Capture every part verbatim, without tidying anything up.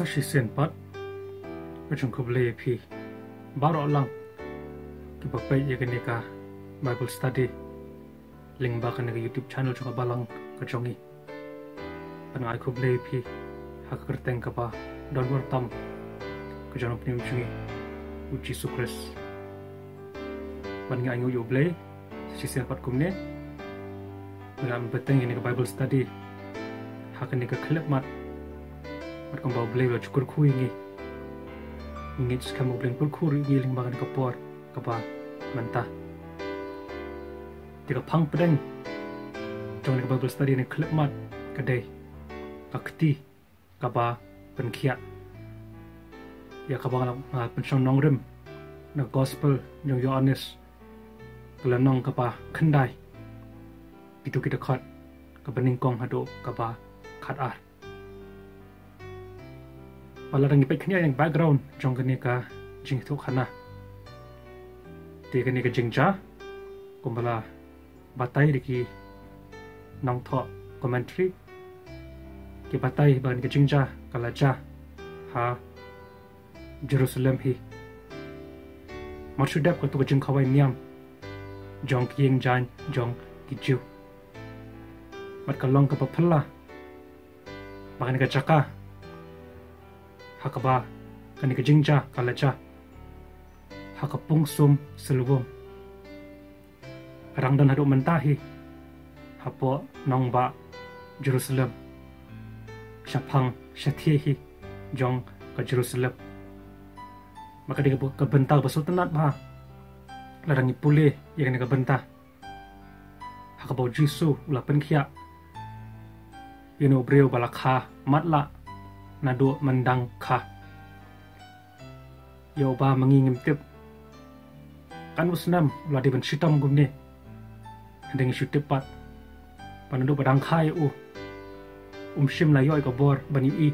Shisien pat ka jong khublei ïa phi baroh lang kiba peit ïa kane ka Bible study lyngba kane ka YouTube channel jong ka balang ka jong ngi. Bad nga ai khublei ïa phi ha ka kyrteng kaba don bor tam ka jong u Nongpynim jong ngi u Jisu Khrist. Bad nga ai nguh ïa u Blei shisien pat kumne. Nga am bteng ïa kane ka Bible study ha kane ka khyllipmat. Bad kumba u Blei u la ju kyrkhu ïa ngi, ngi ngeit skhem u Blei un kyrkhu ruh ïa ngi lyngba kane ka por kaba mynta. Te ka phang pdeng jong kane ka Bible study ha kane ka khyllipmat ka dei ka kti kaba pynkhiah, ïa kaba nga la pynshong nongrim na ka Gospel jong u Ïoannis, ka lynnong kaba khyndai, kito ki dkhot kaba nyngkong haduh kaba khatar. Bad lada ngi peit khyndiat ïa ka background jong kane ka jingïathuhkhana, te kane ka jingjia kumba la batai da ki nongthoh commentary, ki batai ba kane ka jingjia ka la jia ha Jerusalem hi. Mar shu dep kato ka jingkhawai niam jong ki ïing jaiñ jong ki Jiw. Bad ka long kaba phylla ba kane ka jaka ha kaba kane ka jingjia ka la jia ha ka pungsum Siloam ka dang don haduh mynta hi hapoh nongbah Jerusalem, shaphang shathie hi jong ka Jerusalem. Bad ka dei ka bynta kaba sngewtynnat bha lada ngi pule ïa kane ka bynta ha kaba u Jisu u la pynkhiah ïa une u briew ba la kha matlah naduh myndang kha. Ïa uba ma ngi ngim tip katno snem u la dei ban shitom kumne. Hynrei ngi shu tip pat ba naduh ba dang kha ïa u, um shym la ïoh ïa ka bor ban ïohi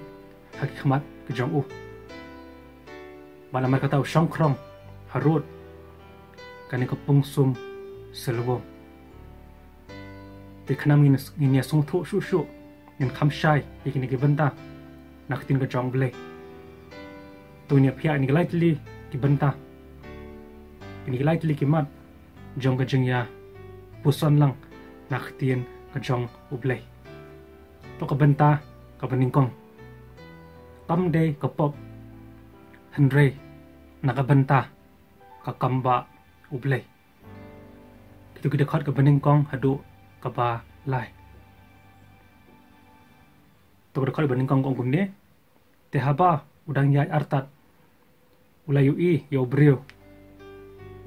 ha ki khmat ki jong u. Bad namar kata u shongkhrong harud kane ka pungsum Siloam. Te khnang ngin, ngin ïa sngewthuh shuh shuh, ngin kham shai ïa kine ki bynta na ka ktien ka jong u Blei. To ngin ïa peit ïa kine ki lai tylli ki bynta, kine ki lai tylli ki mat jong ka jingïapuson lang na ka ktien ka jong u Blei. To ka bynta kaba nyngkong, kam dei ka pop, hynrei na ka bynta ka kam ba u Blei. Kito ki dkhot kaba nyngkong haduh kaba lai. To ka dkhot kaba nyngkong ka ong kumne: Te haba u dang ïaid artat, u la ïohi ïa u briew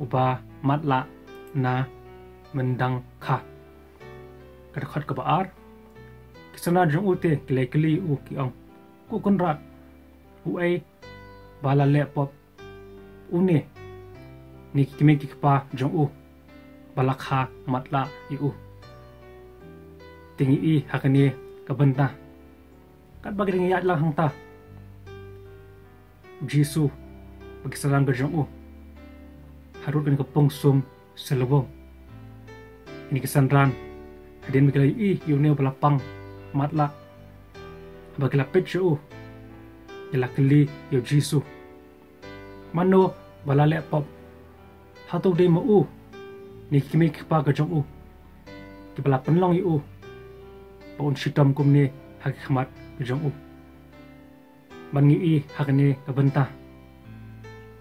uba matlah na myndang kha. Ka dkhot kaba ar: Ki synran jong u te ki la kylli ïa u, ki ong, Ko Kynrad, uei ba la leh pop, une ne ki kmie ki kpa jong u ba la kha matlah ïa u? Te ngi i ha kane ka bynta, katba ki dang ïaid lang hangta, u Jisu bad ki synran ka jong u harud kane ka pungsum Siloam. Kine ki synran, hadien ba ki la ïohi ïa une uba la pang matlah, haba ki la peit sha u, ki la kylli ïa u Jisu, Mano ba la leh pop? Hato dei ma u ne ki kmie ki kpa ka jong u kiba la pynlong ïa u ba un shitom kumne ha ki khmat ka jong u? Bad ngi i ha kane ka bynta,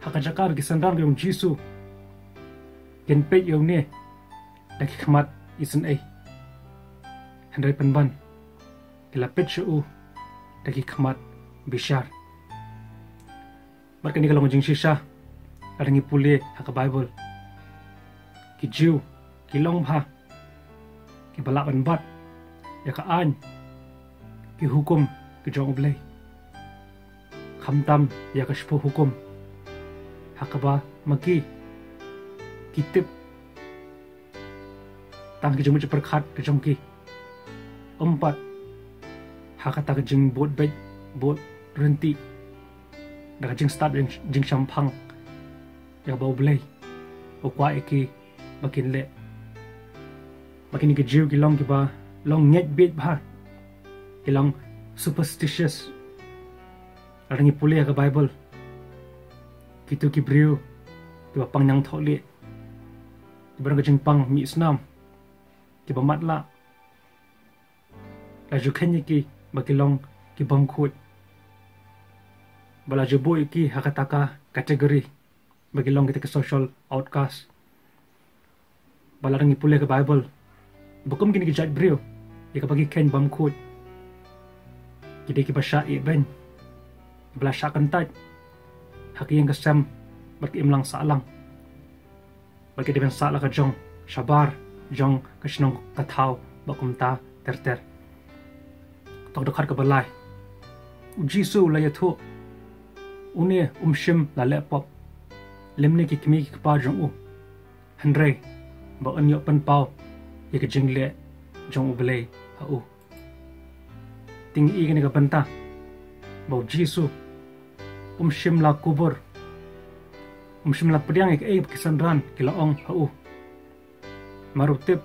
ha ka jaka ba ki synran ka jong u Jisu kin peit ïa une da ki khmat isynei, hynrei pynban ki la peit sha u da ki khmat bishar. Bad kane ka long jingshisha lada ngi pule ha ka Baibl. Ki Jiw ki long bha kiba lah ban bat ïa ka aiñ, ki hukum ki jong u Blei, khamtam ïa ka shiphew hukum, ha kaba ma ki ki tip tang ki jingmut jingpyrkhat ki jong ki, ym pat ha kata ka jingbud beit bud ryntih da ka jingstad jing, jingshemphang ïa kaba u Blei u kwah ïa ki ba kin leh. Ba kine ki Jiw ki long kiba long ngeit bieit bha, ki long superstitious. Lada ngi pule ha ka Baibl, kito ki briew kiba pang ñiangthohlieh, kiba don ka jingpang mih snam, kiba matlah, la ju kheiñ ïa ki ba ki long ki bymkhuid, ba la ju buh ïa ki ha kata ka category ba ki long kita ki social outcast. Ba lada ngi pule ka Baibl, ba kum kine ki jait briew ïa kaba ki kheiñ bymkhuid, ki dei kiba shah ïehbeiñ, ba la shah kyntait ha ka ïing ka sem bad ka imlang sahlang, bad ki dei ban sah la ka jong shabar jong ka shnong ka thaw bad kumta ter ter. To ka dkhot kaba lai, U Jisu u la ïathuh, une um shym la leh pop, lymne ki kmie ki kpa jong u, hynrei ba un ïoh pynpaw ïa ka jingleh jong U Blei ha u. Te ngi i kane ka bynta ba U Jisu um shym la kubur, um shym la pdiang ïa kaei ba ki synran ki la ong ha u. Namar u tip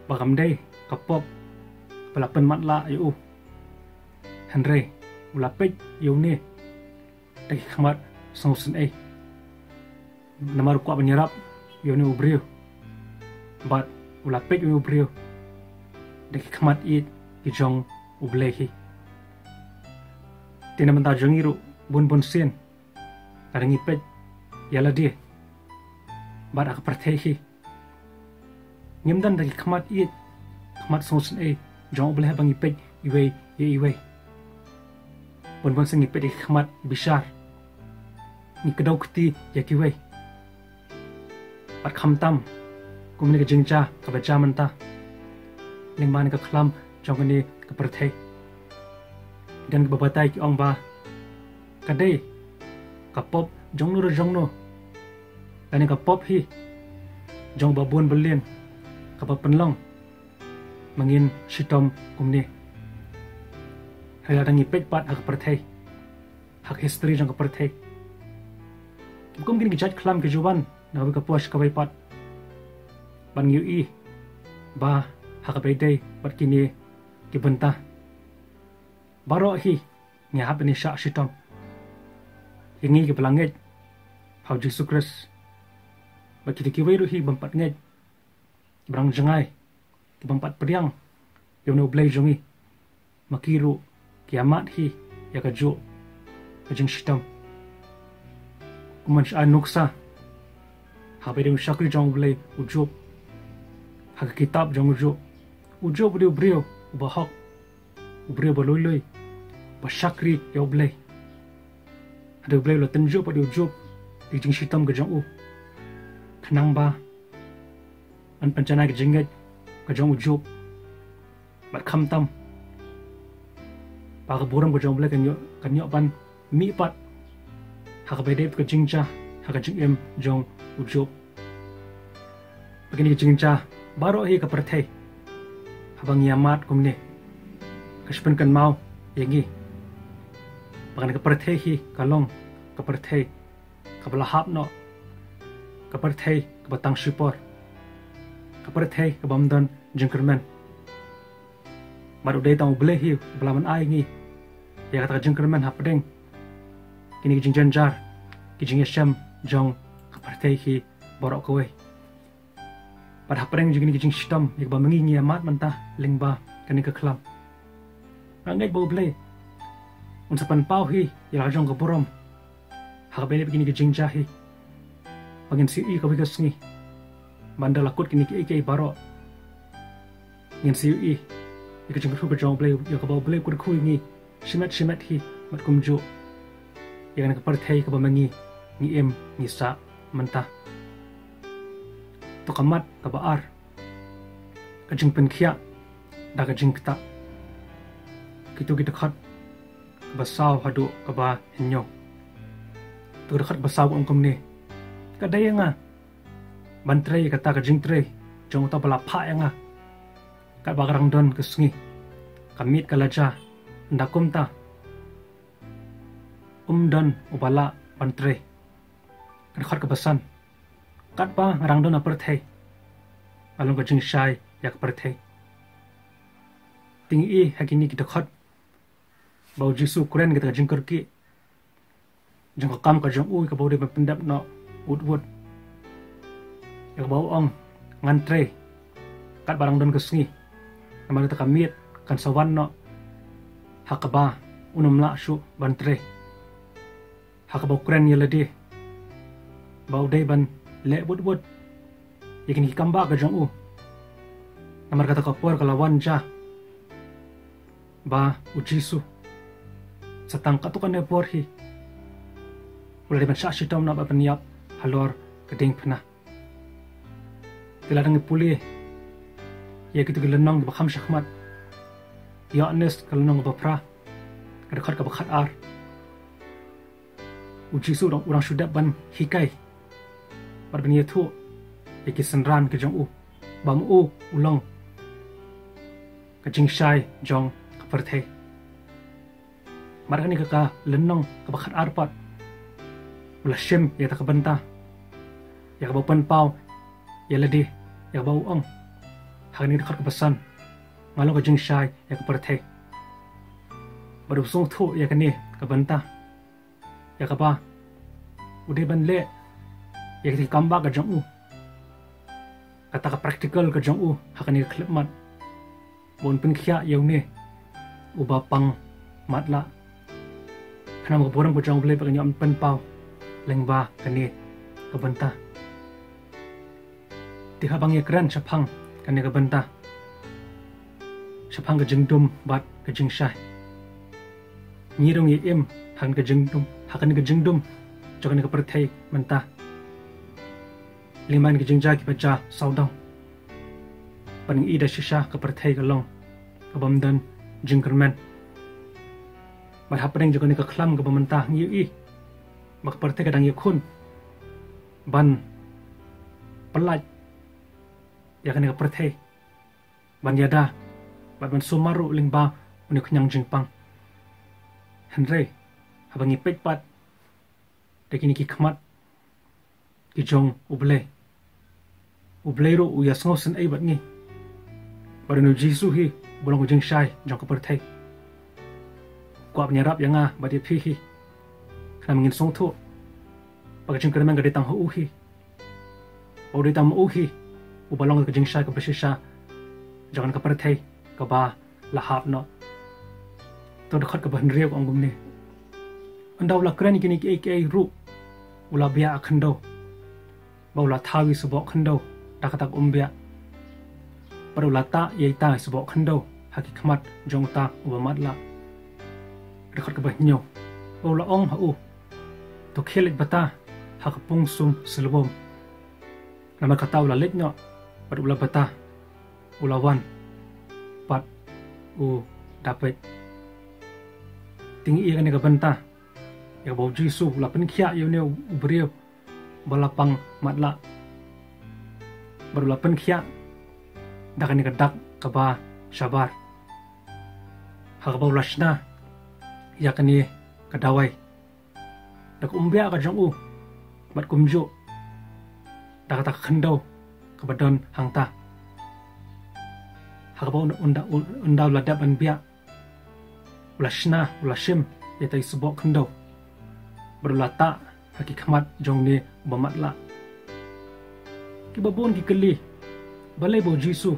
ba kam dei ka pop ba la pynmatlah ïa u, hynrei u la peit ïa une da ki khmat sngewsynei. Namar u kwah ban ïarap ïa une u briew, bad u la peit ïa une u briew da ki khmat ïeit ki jong U Blei hi. Te na bynta jong ngi ruh, bun bun sien lada ngi peit ïa lade bad ha ka pyrthei hi, ngim don da ki khmat ïeit, khmat sngewsynei jong U Blei haba ngi peit iwei ïa iwei. Bun bun sien ngi peit ïa ki khmat bishar, ngi kdew kti ïa kiwei. Bad khamtam kumne ka jingjia kaba jia mynta lyngba kane ka khlam jong kane ka pyrthei, don kiba batai ki ong ba ka dei ka pop jongno re jongno, lane ka pop hi jong ba bun byllion kaba pynlong ma ngin shitom kumne. Hynrei lada ngi peit pat ha ka pyrthei, ha ka history jong ka pyrthei, kum kine ki jait khlam ki ju wan na kawei ka por sha kawei pat, bad ngi ïohi ba ha kaba ïadei bad kine ki bynta, baroh hi ngi hap ban ïashah shitom. Ïa ngi kiba la ngeit ha U Jisu Khrist, bad kito kiwei ruh hi bym pat ngeit, kiba dang jngai, ki bym pat pdiang ïa une U Blei jong ngi, ma ki ruh ki ïamad hi ïa kajuh ka jingshitom. Kumba ngi ai nuksa ha kaba ïadei u shakri jong U Blei u Job. Ha ka kitab jong u Job, u Job u dei u briew uba hok, u briew ba lui lui, ba shakri ïa U Blei. Hynrei U Blei u la tynjuh pat ïa u Job ïa ka jingshitom ka jong u, khnang ba un pynjanai ka jingngeit ka jong u Job. Bad khamtam ba ka burom ka jong U Blei kan ïoh, kan ïoh ban mih pat ha kaba ïadei bad ka jingjia ha ka jingim jong u Job. Bad kine ki jingjia baroh hi ha ka pyrthei, haba ngi ïamad kumne, ka shu pynkynmaw ïa ngi ba kane ka pyrthei hi ka long ka pyrthei kaba la hap noh, ka pyrthei kaba tang shipor, ka pyrthei kaba ym don jingkyrmen. Bad u dei tang U Blei hi uba la ban ai ïa ngi ïa kata ka jingkyrmen hapdeng kine ki jingjynjar, ki jingïashem jong ka pyrthei hi baroh kawei. Bad hapdeng jong kine ki jingshitom ïa kaba ma ngi ngi ïamad mynta lyngba kane ka khlam, nga ngeit ba U Blei un sa pynpaw hi ïa la ka jong ka burom ha kaba ïadei bad kine ki jingjia hi, ba ngin sa ïohi kawei ka sngi ban da la kut kine kiei kiei baroh, ngin sa ïohi ïa ka jingkyrkhu ka jong U Blei, ïa kaba U Blei u kyrkhu ïa ngi shimet shimet hi, bad kumjuh ïa kane ka pyrthei kaba ma ngi ngi im ngi sah mynta. To ka mat kaba ar, ka jingpynkhiah da ka jingktah. Kito ki dkhot kaba saw haduh kaba hynñiew. To ka dkhot kaba saw ka ong kumne: Ka dei ïa nga ban trei ïa kata ka jingtrei jong uta ba la phah ïa nga, katba ka dang don ka sngi, ka miet ka la jia, ynda kumta um don uba lah ban trei. Ka dkhot kaba san: Katba nga dang don ha pyrthei, nga long ka jingshai ïa ka pyrthei. Te ngi i ha kine ki dkhot ba U Jisu u kren kata ka jingkyrkieh jong ka kam ka jong u, ïa kaba u dei ban pyndep noh wut wut. Ïa kaba u ong, ngan trei katba dang don ka sngi, namar kata ka miet kan sa wan noh ha kaba un ym lah shuh ban trei. Ha kaba u kren ïa lade ba u dei ban leh wut wut ïa kine ki kam ba ka jong u. Namar kata ka por ka la wan ja ba u Jisu, sa tang katto katne por hi, u la dei ban shah shitom noh bad ban ïap halor ka diengphna. Te lada ngi pule ïa kito ki lynnong kiba kham shakhmat, Ïoannis ka lynnong kaba phra, ka dkhot kaba khatar, u Jisu u dang, u dang shu dep ban hikai bad ban ïathuh ïa ki synran ki jong u ba ma u u long ka jingshai jong ka pyrthei. Mar kane ka, ka lynnong kaba khatar pat, u la shim ïa kata ka bynta, ïa kaba u pynpaw ïa lade, ïa kaba u ong ha kane ka dkhot kaba san, nga long ka jingshai ïa ka pyrthei. Bad u sngewthuh ïa kane ka bynta, ïa kaba u dei ban leh ïa kata ka kam ba ka jong u, kata ka practical ka jong u ha kane ka khyllipmat, ba un pynkhiah ïa une uba pang matlah. Khnang ba ka burom ka jong U Blei ba kan ïoh ban pynpaw lyngba kane ka bynta. Te haba ngi ïakren shaphang kane ka bynta, shaphang ka jingdum bad ka jingshai, ngi ruh ngi im ha kane ka jingdum, ha kane ka jingdum jong kane ka pyrthei mynta. Lyngba kine ki jingjia kiba jia sawdong, ba ngi i da shisha ka pyrthei ka long kabym don jingkyrmen. Bad hapdeng jong kane ka khlam kaba mynta ngi ïohi ba ka pyrthei ka dang ïakhun ban pyllait ïa kane ka pyrthei, ban ïada bad ban sumar ruh lyngba une u khñiang jingpang. Hynrei haba ngi peit pat da kine ki khmat ki jong U Blei, U Blei ruh u ïasngewsynei bad ngi. Bad une u Jisu hi uba long ka jingshai jong ka pyrthei, u kwah ban ïarap ïa nga bad ïa phi hi, khnang ba ngin sngewthuh ba ka jingkyrmen ka dei tang ha u hi, ba u dei tang ma u hi uba long ka jingshai kaba shisha jong kane ka pyrthei kaba la hap noh. To dkhot kaba hynriew ka ong kumne: Ynda u la kren ïa kine kiei kiei ruh, u la biah khyndew, bad u la thaw ïa i sboh khyndew da kata ka umbiah, bad u la tah ïa ita i sboh khyndew ha ki khmat jong uta uba matlah. Dkhot kaba hynñiew: Bad u la ong ha u, to khie leit bata ha ka pung sum Siloam. Namar kata u la leit noh bad u la bata, u la wan bad u da peit. Te ngi i ïa kane ka bynta ïa kaba u Jisu u la pynkhiah ïa une u briew ba la pang matlah, bad u la pynkhiah da kane ka dak kaba shabar, ha kaba u la shna ïa kane ka dawai da ka umbiah ka jong u, bad kumjuh da kata ka khyndew kaba don hangta. Ha kaba ynda, ynda, ynda u la dep ban biah, u la shna, u la shim ïa ita i sboh khyndew, bad u la tah ha ki khmat jong une uba matlah. Kiba bun ki kylli, balei ba u Jisu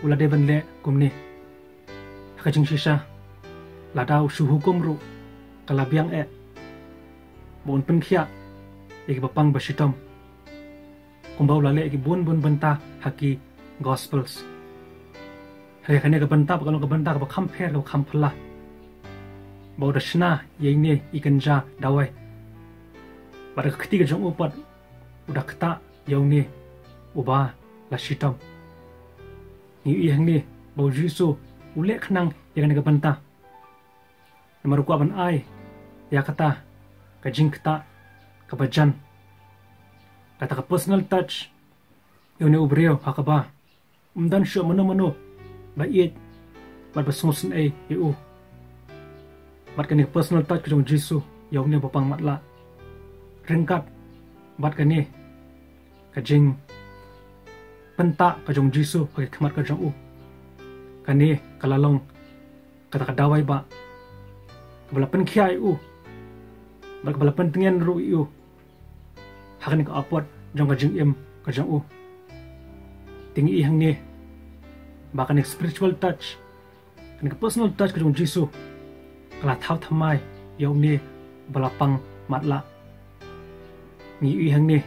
u la dei ban leh kumne? Ha ka jingshisha, lada u shu hukum ruh, ka la biang eh ba un pynkhiah ïa kiba pang ba shitom, kumba u la leh ïa ki bun bun bynta ha ki Gospels. Hynrei kane ka bynta pat ka long ka bynta kaba kham pher, kaba kham phylla, ba u da shna ïa ine i kynja dawai, bad da ka kti ka jong u pat u da ktah ïa une uba la shitom. Ngi ïohi hangne ba u Jisu u leh khnang ïa kane ka bynta, namar u kwah ban ai ïa kata ka jingktah kaba jan, kata ka personal touch ïa une u briew, ha kaba ym don shuh mano mano ba ïeit bad ba sngewsynei ïa u. Bad kane ka personal touch ka jong u Jisu ïa une uba pang matlah, ryngkat bad kane ka jingpyntah ka jong u Jisu ha ki khmat ka jong u, kane ka la long kata ka dawai ba kaba la pynkhiah ïa u bad kaba la pyntngen ruh ïa u ha kane ka apot jong ka jingim ka jong u. Te ngi i hangne ba kane ka spiritual touch, kane ka personal touch ka jong u Jisu ka la thaw thymmai ïa une ba la pang matlah. Ngi i hangne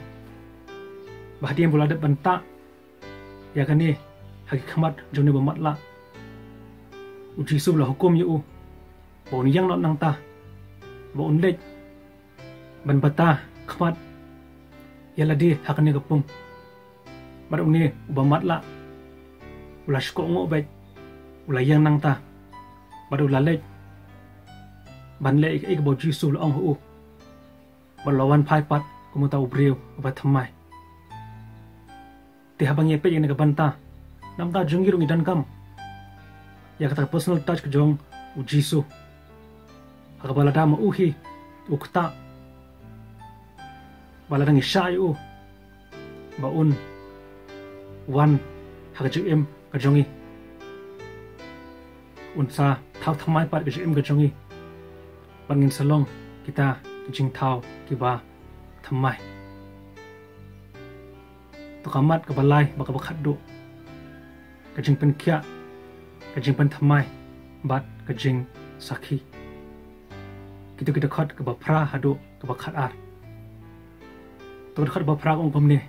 ba hadien ba u la dep ban tah ïa kane ha ki khmat jong une ba matlah, u Jisu u la hukum ïa u ba un ïeng noh nangta, ba un leit ban bata khmat ïa lade ha kane ka pung. Bad une uba matlah u la shkohnguh beit, u la ïeng nangta bad u la leit ban leh ïa kaei kaba u Jisu u la ong ha u, bad u la wan phai pat kum uta u briew uba thymmai. Te haba ngi ïa peit ïa kane ka bynta, na ka bynta jong ngi ruh ngi donkam ïa kata ka personal touch ka jong u Jisu, ha kaba lada ma u hi u ktah, ba lada ngi shah ïa u ba un wan ha ka jingim ka jong ngi, un sa thaw thymmai pat ka jingim ka jong ngi, bad ngin sa long kita ki jingthaw kiba thymmai. To ka mat kaba lai bad kaba khatduh, ka jingpynkhiah, ka jingpynthymmai bad ka jingsakhi. Kito ki dkhot kaba phra haduh kaba khatar. To ka dkhot kaba phra ka ong kumne: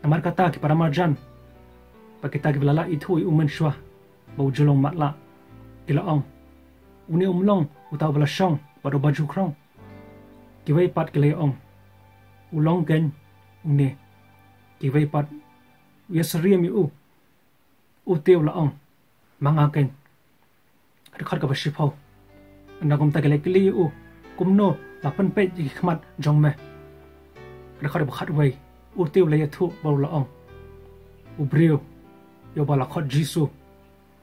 Namar kata ki paramarjan bad kita kiba la lah ithuh ïa u mynshuwa ba u ju long matlah, ki la ong, une um long uta uba la shong bad uba ju khrong. Kiwei pat ki la ïa ong, u long keiñ une. Kiwei pat u ïasyriem ïa u, u te u la ong, ma nga keiñ. Ka dkhot kaba shiphew, ynda kumta ki la kylli ïa u, kumno la pynpeit ïa ki khmat jong me? Ka dkhot kaba khatwei, u te u la ïathuh bad u la ong, u briew ïa uba la khot Jisu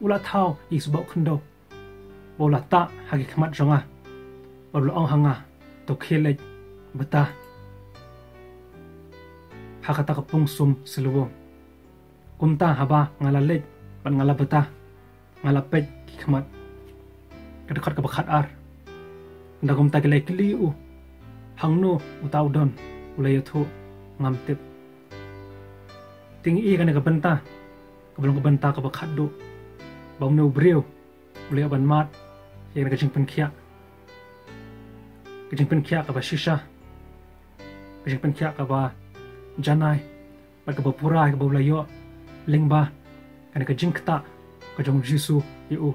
u la thaw ïa ki sboh khyndew, bad u la tah ha ki khmat jong nga, bad u la ong ha nga, to khie leit bata ha kata ka pung sum Siloam. Kumta haba nga la leit bad nga la bata, nga la peit ki khmat. Ka dkhot kaba khatar, ynda kumta ki la kylli ïa u, hangno uta u don? U la ïathuh, ngam tip. Te ngi i kane ka bynta kaba long ka bynta kaba khatduh, ba une u briew u la ïoh ban mad ïa kane ka jingpynkhiah, ka jingpynkhiah kaba shisha, ka jingpynkhiah kaba janai bad kaba pura, kaba u la ïoh lyngba kane ka jingktah ka jong u Jisu ïa u.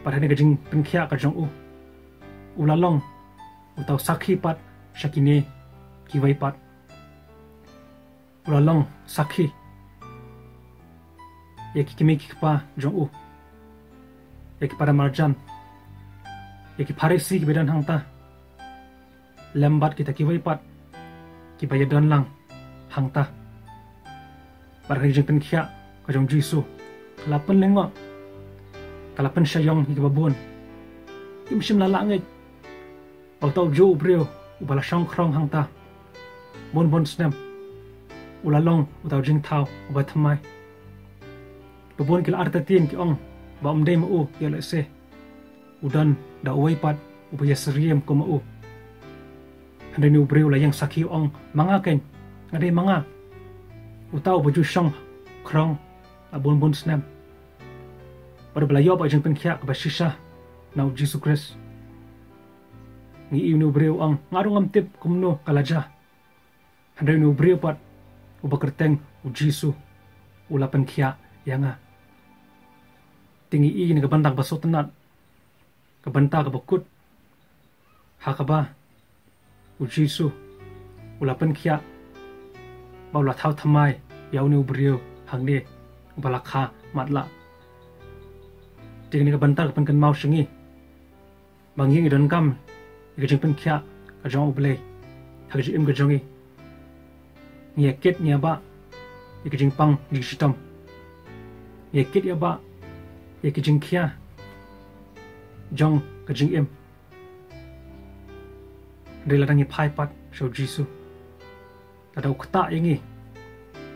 Bad ha kane ka jingpynkhiah ka jong u, u la long uta u sakhi pat sha kine kiwei pat. U la long sakhi ïa ki kmie ki kpa jong u, ïa ki paramarjan, ïa ki Pharisi kiba don hangta, lem bad kita kiwei pat kiba ïadon lang hangta. Bad ka jingpynkhiah ka jong u Jisu ka la pynlyngngoh, ka la pynshah ïong ïa kiba bun. Kim shym la lah ngeit ba uta u juh u briew uba la shong khrong hangta bun bun snem u la long uta u jingthaw uba thymmai. Ba bun ki la artatien, ki ong ba um dei ma u, ïa lehse u don da uwei pat uba ïasyriem kum ma u. Hynrei une u briew u la ïeng sakhi, u ong, ma nga keiñ, nga dei ma nga, uta uba ju shong khrong la bun bun snem, bad uba la ïoh bad ka jingpynkhiah kaba shisha na u Jisu Khrist. Ngi i une u briew u ong, nga ruh ngam tip kumno ka la jia. Hynrei une u briew pat uba kyrteng u Jisu u la pynkhiah ïa nga. Te ngi i kane ka bynta kaba sngewtynnat, ka bynta kaba kut, ha kaba u Jisu u la pynkhiah bad u la thaw thymmai ïa une u briew hangne uba la kha matlah. Te kane ka bynta ka pynkynmaw sha ngi ba ngi, ngi donkam ïa ka jingpynkhiah ka jong U Blei ha ka jingim ka jong ngi. Ngi ïa kit, ngi ïa bah ïa ka jingpang jingshitom. Ngi ïa kit ïa bah ïa ka jingkhia jong ka jingim. Hynrei lada ngi phai pat sha U Jisu, lada u ktah ïa ngi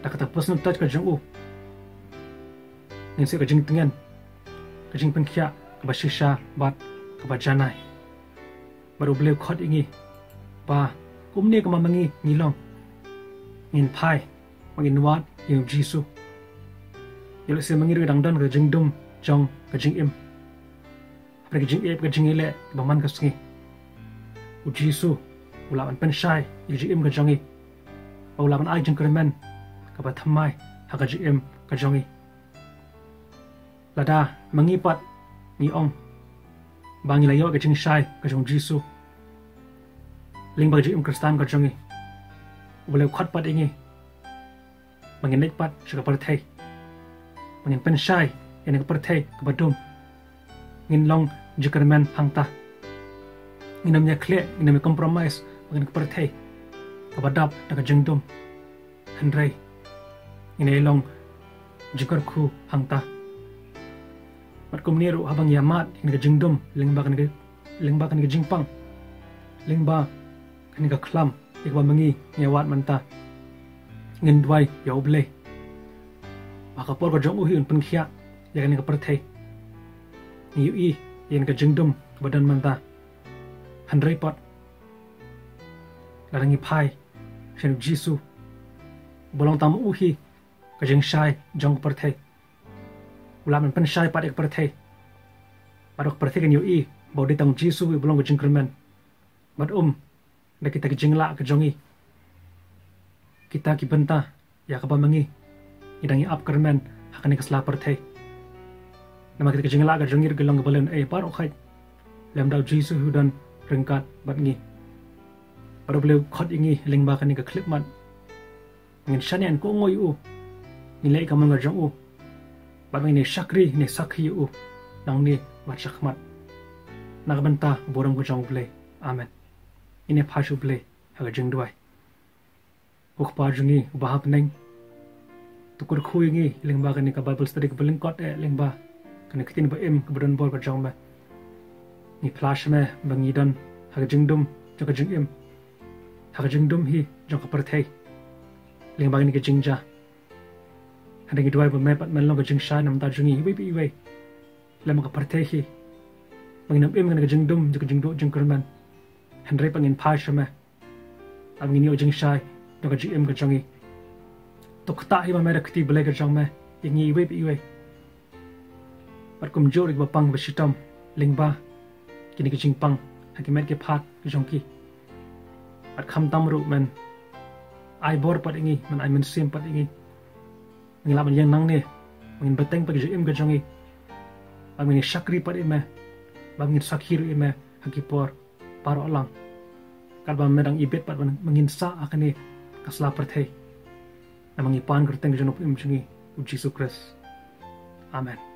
da kata ka personal touch ka jong u, ngin siew ka jingtngen, ka jingpynkhiah kaba shisha bad kaba janai. Bad U Blei u khot ïa ngi ba kumne kumba ma ngi ngi long, ngin phai, ba ngin wad ïa U Jisu. Ïa lehse ma ngi ruh dang don ka jingdum jong ka jingim, hapdeng ka jingïeit, ka jingïaleh ba man ka sngi, U Jisu u lah ban pynshai ïa ka jingim ka jong ngi. Ba u lah ban ai jingkyrmen kaba thymmai ha ka jingim ka jong ngi. Lada ma ngi pat ngi ong ba ngi la ïoh ka jingshai ka jong U Jisu lyngba ka jingim Khristan ka jong ngi, U Blei u khot pat ïa ngi ba ngin leit pat sha ka pyrthei, ba ngin pynshai ïa kane ka pyrthei kaba dum. Ngin long jingkyrmen hangta. Ngin ym ïakhleh, ngin ym compromise bad kane ka pyrthei kaba dap da ka jingdum. Hynrei ngin ïa long jingkyrkhu hangta. Bad kumne ruh haba ngi ïa mad ïa kane ka jingdum lyngba kane ka, lyngba kane ka jingpang, lyngba kane ka khlam ïa kaba ma ngi ngi ïa wad mynta, ngin duwai ïa U Blei ba ha ka por ka jong u hi un pynkhiah ïa kane ka pyrthei. Ngi ïohi ïa kane ka jingdum kaba don mynta. Hynrei pat lada ngi phai sha U Jisu, ba long tang ma u hi ka jingshai jong ka pyrthei, u lah ban pynshai pat ïa ka pyrthei. Bad ka pyrthei kan ïohi ba u dei tang U Jisu uba long ka jingkyrmen. Bad um da kita ki jinglah ka jong ngi, kita ki bynta ïa kaba ma ngi ngi dang ïa ap kyrmen ha kane ka sla pyrthei. Namar kita ki jinglah ka jong ngi ruh ki long kaba leh ei baroh khoit lymda U Jisu hi u don ryngkat bad ngi. Bad U Blei u khot ïa ngi lyngba kane ka khyllipmat ba ngin shaniah ko ngoi u, ngin leh ka mon ka jong u, bad ba ngin ïa shakri, ngin ïa sakhi ïa u nangne bad shakhmat, na ka bynta burom ka jong U Blei. Amen. Ngin ïa phai sha U Blei ha ka jingduwai. Ko Kpa jong ngi uba ha bneng, to kyrkhu ïa ngi lyngba kane ka Bible study kaba lyngkot eh, lyngba kane ka ktien ba im kaba don bor ka jong me. Ngi phla sha me ba ngi don ha ka jingdum jong ka jingim, ha ka jingdum hi jong ka pyrthei, lyngba kane ka jingjia. Hynrei ngi duwai ba me pat men long ka jingshai na ka bynta jong ngi iwei pa iwei. Lem ka pyrthei hi ba ngin ym im ha kane ka jingdum jong ka jingduh jingkyrmen. Hynrei pat ngin phai sha me, ba ngin ïoh jingshai jong ka jingim ka jong ngi. To ktah hi ma me da ka kti Blei ka jong me ïa ngi iwei pa iwei. Bad kumjuh ruh kiba pang ba shitom lyngba kine ki jingpang ha ki met ki phad ki jong ki. Bad khamtam ruh men ai bor pat ïa ngi, men ai mynsiem pat ïa ngi. Ngi lah ban ïeng nangne, ba ngin bteng pat ka jingim ka jong ngi, ba ngin shakri pat ïa me, ba ngin sakhi ruh ïa me ha ki por baroh lang, katba me dang ibit pat ba ngin sah ha kane ka sla pyrthei. Namar ngi pan kyrteng ka jong u Nongpynim jong ngi U Jisu Khrist. Amen.